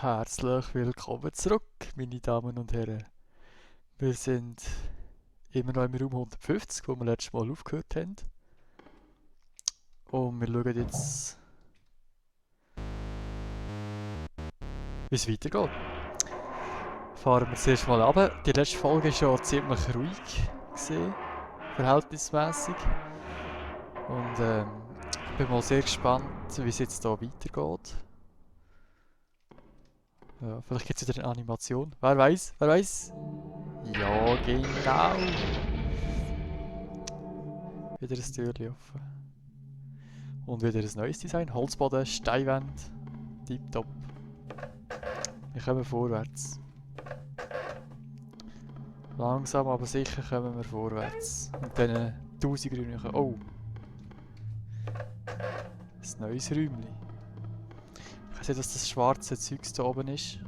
Herzlich willkommen zurück, meine Damen und Herren. Wir sind immer noch im Raum 150, wo wir letztes Mal aufgehört haben. Und wir schauen jetzt, wie es weitergeht. Fahren wir zuerst mal runter. Die letzte Folge war ja ziemlich ruhig gewesen, verhältnismäßig. Und ich bin mal sehr gespannt, wie es jetzt hier weitergeht. Ja, vielleicht gibt es wieder eine Animation. Wer weiß? Wer weiß? Ja, genau. Wieder ein Türchen offen. Und wieder ein neues Design. Holzboden, Steinwand. Tipptopp. Wir kommen vorwärts. Langsam aber sicher kommen wir vorwärts. Und dann 1000 Räume. Oh! Ein neues Räumchen. Ich sehe, dass das schwarze Zeug da oben ist.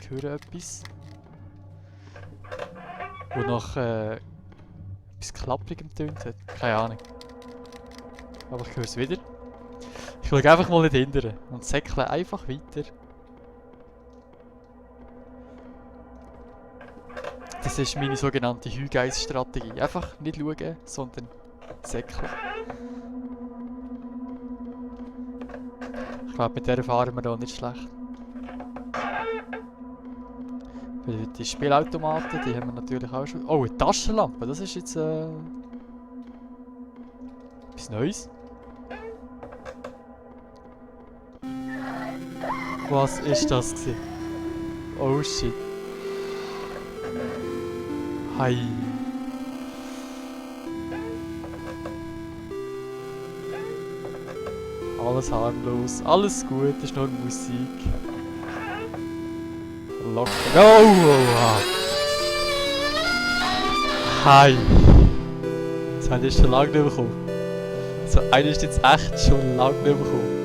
Ich höre etwas. Wo nach etwas Klapprigem tönt hat. Keine Ahnung. Aber ich höre es wieder. Ich schaue einfach mal nicht hinterher und säckle einfach weiter. Das ist meine sogenannte Hühgeiss-Strategie. Einfach nicht schauen, sondern säckeln. Ich glaube, mit der fahren wir auch nicht schlecht. Die Spielautomaten, die haben wir natürlich auch schon. Oh, eine Taschenlampe, das ist jetzt etwas Neues. Was ist das gewesen? Oh shit. Hi. Alles harmlos, alles gut, das ist nur Musik. Locker. Oh! Hi! Das habe ich schon lange nicht bekommen. So einer ist jetzt echt schon lange nicht bekommen.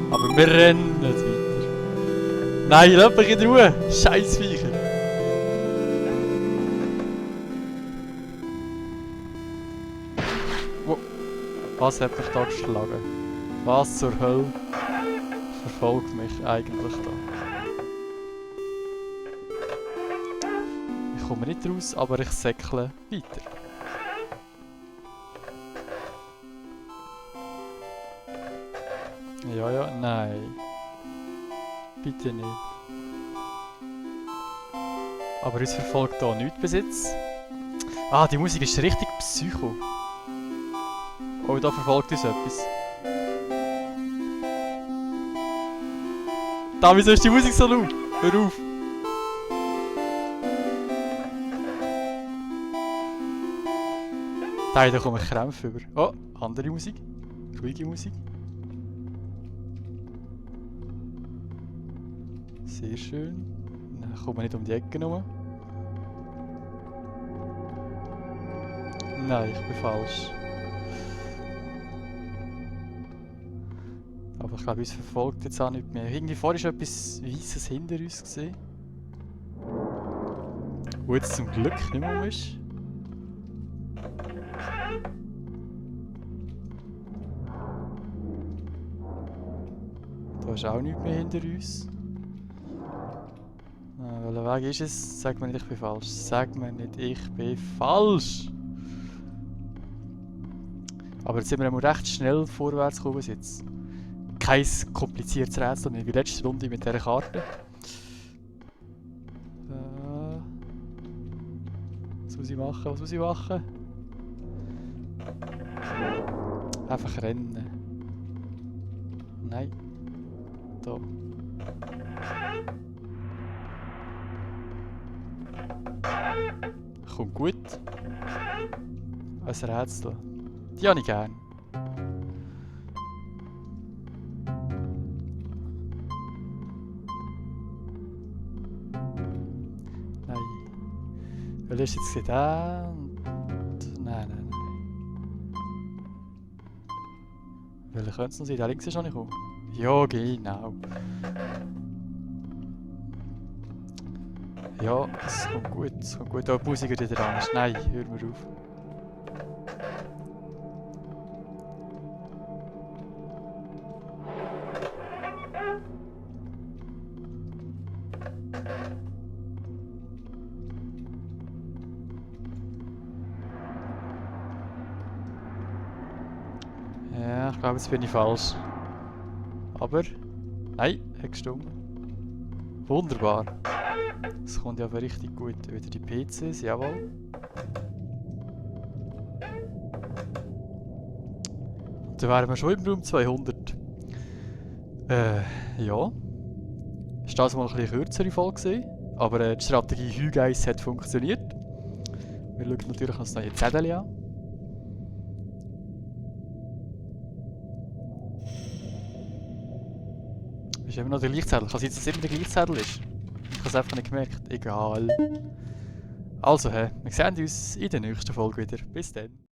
Aber wir rennen nicht weiter. Nein, lass mich in Ruhe! Scheiß Viecher! Was hat mich da geschlagen? Was zur Hölle verfolgt mich eigentlich da? Ich komme nicht raus, aber ich säckle weiter. Ja, nein. Bitte nicht. Aber uns verfolgt hier nichts bis jetzt. Ah, die Musik ist richtig psycho. Oh, da verfolgt uns etwas. Da, wieso ist die Musik so laut? Hör auf! Da komme ich Krämpfe über. Oh, andere Musik. Ruhige Musik. Sehr schön. Dann kommen wir nicht um die Ecke rum. Nein, ich bin falsch. Aber ich glaube, uns verfolgt jetzt auch nicht mehr. Irgendwie vorher war etwas Weißes hinter uns gesehen. Wo jetzt zum Glück nicht mehr ist. Da ist auch nichts mehr hinter uns. Welcher Weg ist es? Sag mir nicht, ich bin falsch. Sag mir nicht, ich bin falsch! Aber jetzt sind wir recht schnell vorwärts gekommen jetzt. Kein kompliziertes Rätsel, wie die letzte Runde mit dieser Karte. Was muss ich machen? Was muss ich machen? Einfach rennen. Nein. Da. Kommt gut. Ein Rätsel. Die habe ich gern. Nein. Weil ist jetzt da und... Nein. Welcher könnte es noch sein? Da links ist noch nicht gekommen. Ja, genau. Ja, es kommt gut, es kommt gut. Oh, die Musik wieder dran ist. Nein, hör mir auf. Ja, ich glaube, jetzt bin ich falsch. Aber... Nein, hat gestimmt. Wunderbar. Das kommt ja aber richtig gut. Wieder die PCs, jawohl. Und dann wären wir schon im Raum 200. Ja. Ist das mal eine bisschen kürzere Folge gewesen. Aber die Strategie Hügeis hat funktioniert. Wir schauen natürlich noch das neue Zettel an. Ist immer noch der gleiche Zettel. Kann sein, dass es immer der gleiche Zettel ist. Ich habe es einfach nicht gemerkt. Egal. Also, wir sehen uns in der nächsten Folge wieder. Bis dann.